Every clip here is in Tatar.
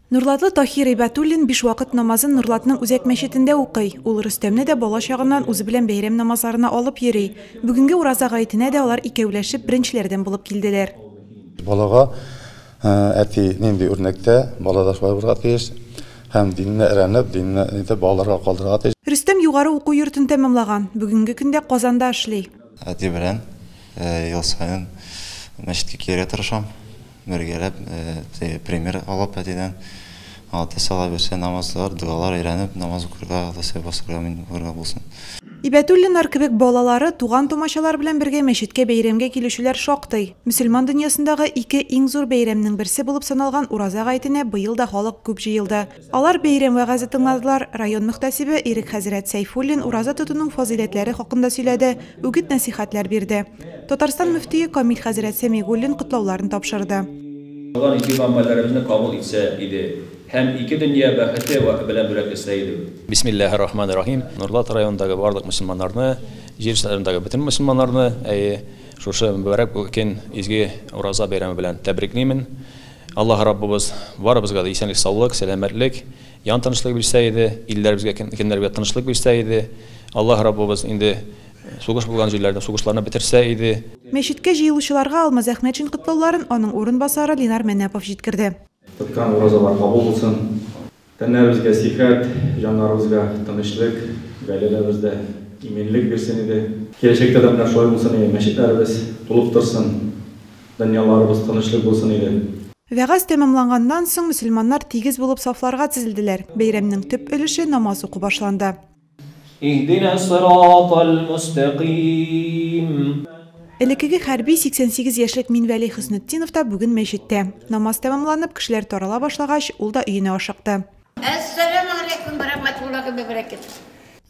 Нурлатлы Таһир Ибәтуллин биш вакыт намазын Нурлатның үзәк мәчетендә укый. Ул Рөстәмне дә бала чагыннан үзе белән бәйрәм намазларына алып йөри. Бүгенге Ураза гаетенә дә алар икәүләшеп беренчеләрдән булып килделәр. Балага әти нинди үрнәктә, бала да шулай булырга тиеш. Һәм динне өйрәнеп, динне итеп балаларга калдырырга тиеш. Рөстәм югары уку йортын тәмамлаган. Бүгенге көндә Казанда эшли. Әти белән ел саен мәчеткә килергә тырышам. Бергәләп пример алып әтидән, Алла Алла бирсә, намазлар, догалар өйрәнеп, намаз укырга, Алла басырга мин укырга булсын. Ибәтуллиннар кебек балалары, туган-тумачалар белән бергә мәчеткә бәйрәмгә килүчеләр шактый. Мөселман дөньясындагы ике иң зур бәйрәмнең берсе булып саналган Ураза гаетенә быел да халык күп җыелды. Алар бәйрәм вәгазе тыңладылар. Район мөхтәсибе Ирек хәзрәт Сәйфуллин ураза тотуның фазыйләтләре хакында сөйләде, үгет-нәсыйхәтләр бирде. Татарстан мөфтие Камил хәзрәт Сәмигуллин котлауларын тапшырды. Кылган изге гамәлләребезне кабул итсә иде һәм ике дөнья бәхете белән бүләкләсә иде. Бисмиллаһир рахманир рахим. Нурлат районындагы барлык мөселманнарны, җир шарындагы бөтен мөселманнарны, әйе, шушы мөбарәк көн изге Ураза бәйрәме белән тәбриклимен. Аллаһ Раббыбыз барыбызга да исәнлек, саулык, сәламәтлек, ян тынычлык бирсә иде, илләребезгә, көннәребезгә тынычлык бирсә иде. Аллаһ Раббыбыз инде сугыш булган җирләрдә сугышларны бетерсә иде. Мәчеткә җыелучыларга Алмаз Әхмәтшин котлауларын аның урынбасары Ленар Мәнәпов җиткерде. Тоткан уразалар кабул булсын. Тәннәребезгә сихәт, җаннарыбызга тынычлык, гаиләләребездә иминлек бирсен иде. Киләчәктә дә менә шулай булсын иде, мәчетләребез тулып торсын, дөньяларыбыз тынычлык булсын иде. Вәгазь тәмамланганнан соң мөселманнар тигез булып сафларга тезелделәр. Бәйрәмнең төп өлеше намаз уку башланды. Иһдина сиратал мустаким. Элеккеге хәрби 88 яшьлек Минвәли Хөснетдинов та бүген мәчеттә. Намаз тәмамланып, кешеләр тарала башлагач, ул да өенә ашыкты. Әссәламү алейкум вә рахматуллаһи вә бәрәкәтүһ.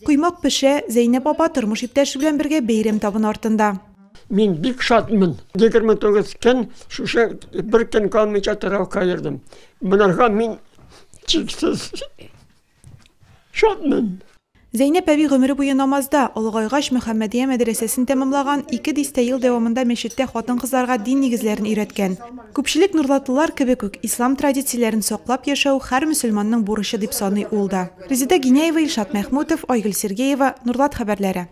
Коймак пешә, Зәйнәп апа тормыш иптәше белән бергә бәйрәм табыны артында. Мин бик шатмын. 29 көн шушы бер көн калмыйча тәравихка йөрдем. Монарга мин чиксез шатмын. Зәйнәп әби гомере буе намазда, олыгайгач Мөхәммәдия мәдрәсәсен тәмамлаган, ике дистә ел дәвамында мәчеттә хатын-кызларга дин нигезләрен өйрәткән. Күпчелек нурлатлылар кебек үк, ислам традицияләрен саклап яшәү һәр мөселманның бурычы дип саный ул да. Резеда Гиняева, Илшат Мәхмүтов, Айгөл Сергеева, Нурлат хәбәрләре.